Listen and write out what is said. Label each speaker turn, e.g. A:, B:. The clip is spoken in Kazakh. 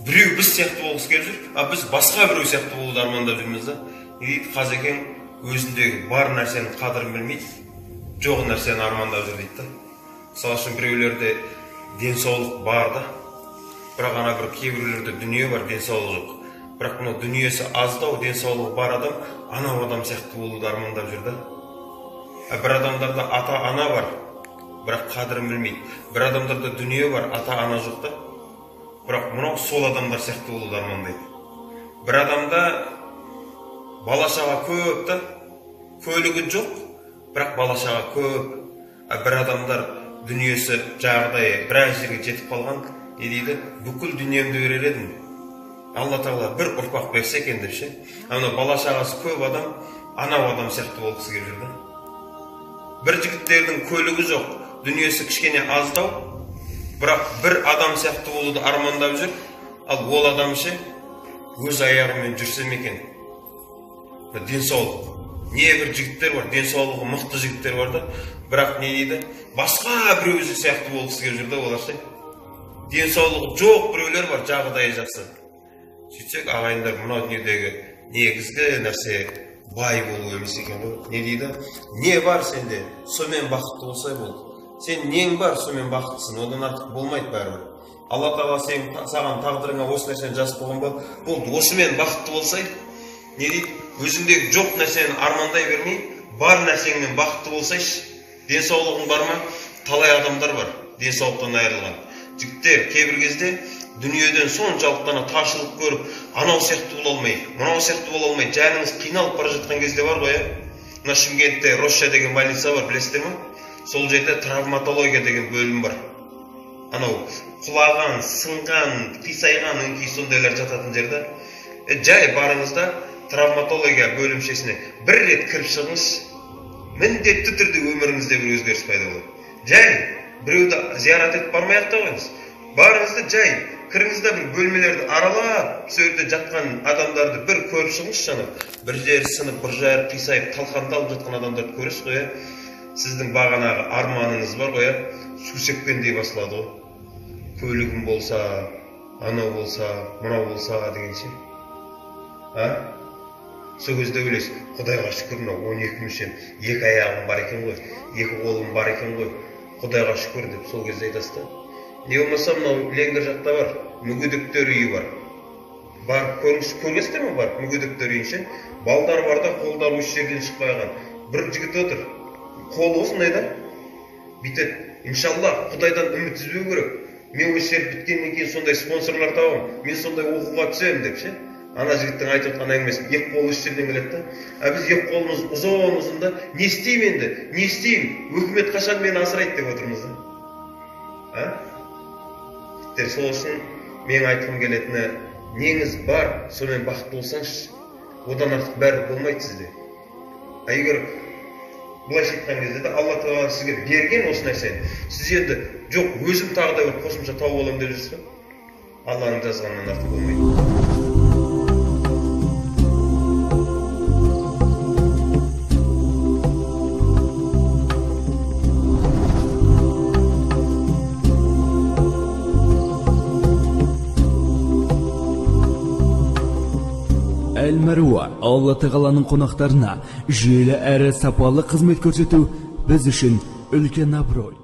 A: Біреу біз сияқты болғысы келіп жүр, а біз басқа біреу сияқты болуды армандап жүрміз да. Не дейді, қазекең өзіндегі бар нәрсенің қадірін білмейді, жоқ нәрсені армандап жүр дейді да. Мысалы үшін біреулерде денсаулық бар да, бірақ ана бір кейбіреулерде дүние бар, денсаулық жоқ. Бірақ мынау дүниесі аздау, денсаулығы бар адам анау адам сияқты болуды армандап жүр да. Бір адамдарда ата-ана бар, бірақ қадірін білмейді. Бір адамдарда дүние бар, ата-ана жоқ та. Бірақ мынау сол адамдар сияқты болуды армандайды. Бір адамда бала-шаға көп та, көлігі жоқ, бірақ бала-шаға көп. Бір адамдар дүниесі жағдайы біраз жерге жетіп қалған, не дейді, бүкіл дүниемді берер едім, Алла тағала бір ұрпақ берсе екен деп ше. Анау бала-шағасы көп адам анау адам сияқты болғысы келіп жүр да. Бір жігіттердің көлігі жоқ, дүниесі кішкене аздау, бірақ бір адам сияқты болуды армандап жүр. Ал ол адам ше, өз аяғымен жүрсем екен. Денсаулық. Не бір жігіттер бар, денсаулығы мықты жігіттер бар да, бірақ не дейді, басқа біреу сияқты болғысы келіп жүр да олар ше. Денсаулығы жоқ біреулер бар, жағдайы жақсы. Сөйтсек, ағайындар, мынау дүниедегі негізгі нәрсе бай болу емес екен ғой. Не дейді? Не бар сенде, сонымен бақытты болсай болды. Сен нең бар, сонымен бақыттысың, одан артық болмайды бәрібір. Алла тағала сен, саған тағдырыңа осы нәрсені жазып қойған ба, болды, осымен бақытты болсай. Не дейді? Өзіңдегі жоқ нәрсені армандай бермей, бар нәрсеңмен бақытты болсайшы. Денсаулығың бар ма? Талай адамдар бар, денсаулықтан айырылған. Жігіттер, кейбір кезде дүниеден соншалықты таршылық көріп, анау сияқты бола алмай, мынау сияқты бола алмай, жаныңыз қиналып бара жатқан кезде бар ғой, ә? Мына Шымкентте Росша деген больница бар, білесіздер ме? Сол жерде травматология деген бөлім бар. Анау құлаған, сынған, қисайған, өңкей сондайлар жататын жерде. Жай барыңыз да травматология бөлімшесіне бір рет кіріп шығыңыз, міндетті түрде өміріңізде бір өзгеріс пайда болады. Жай біреуді зиярат етіп бармай ақ та қойыңыз. Барыңыз да жай кіріңіз да бір бөлмелерді аралап, сол жерде жатқан адамдарды бір көріп шығыңызшы. Анау бір жері сынып, бір жері қисайып, талқандалып жатқан адамдарды көресіз ғой, ә? Сіздің бағанағы арманыңыз бар ғой, ә? Су сепкендей басылады ғой. Көлігім болса, анау болса, мынау болса дегенше. А? Сол кезде ойлайсыз, Құдайға шүкір, мынау 12 мүшем, екі аяғым бар екен ғой, екі қолым бар екен ғой, Құдайға шүкір деп сол кезде айтасыз да. Не болмаса мынау Ленгір жақта бар, мүгедектер үйі бар. Барып көріңіз, көргенсіздер ме барып мүгедектер үйін ше? Балдар бар да, қолдары осы жерден шықпай қалған. Бір жігіт отыр, қолы осындай да, бүйтеді, иншалла, Құдайдан үміт үзбеу керек. Мен осы жер біткеннен кейін сондай спонсорлар табамын, мен сондай оқуға түсемін деп ше. Ана жігіттің айтып отқан әңгімесі, екі қолы үш жерден келеді да. А біз екі қолымыз ұзын ұзын да, не істеймін енді, не істеймін, өкімет қашан мені асырайды деп отырмыз да. А? Сол үшін мен айтқым келетіні, неңіз бар, сонымен бақытты болсаңызшы, одан артық бәрі болмайды сізде. А егер былайша айтқан кезде де Алла тағала сізге берген осы нәрсені, сіз енді жоқ, өзім тағы да бір қосымша тауып аламын деп жүрсіз бе? Алланың жазғанынан артық болмайды.
B: Әл-Мәруа Алла тағаланың қонақтарына жүйелі әрі сапалы қызмет көрсету біз үшін үлкен абырой.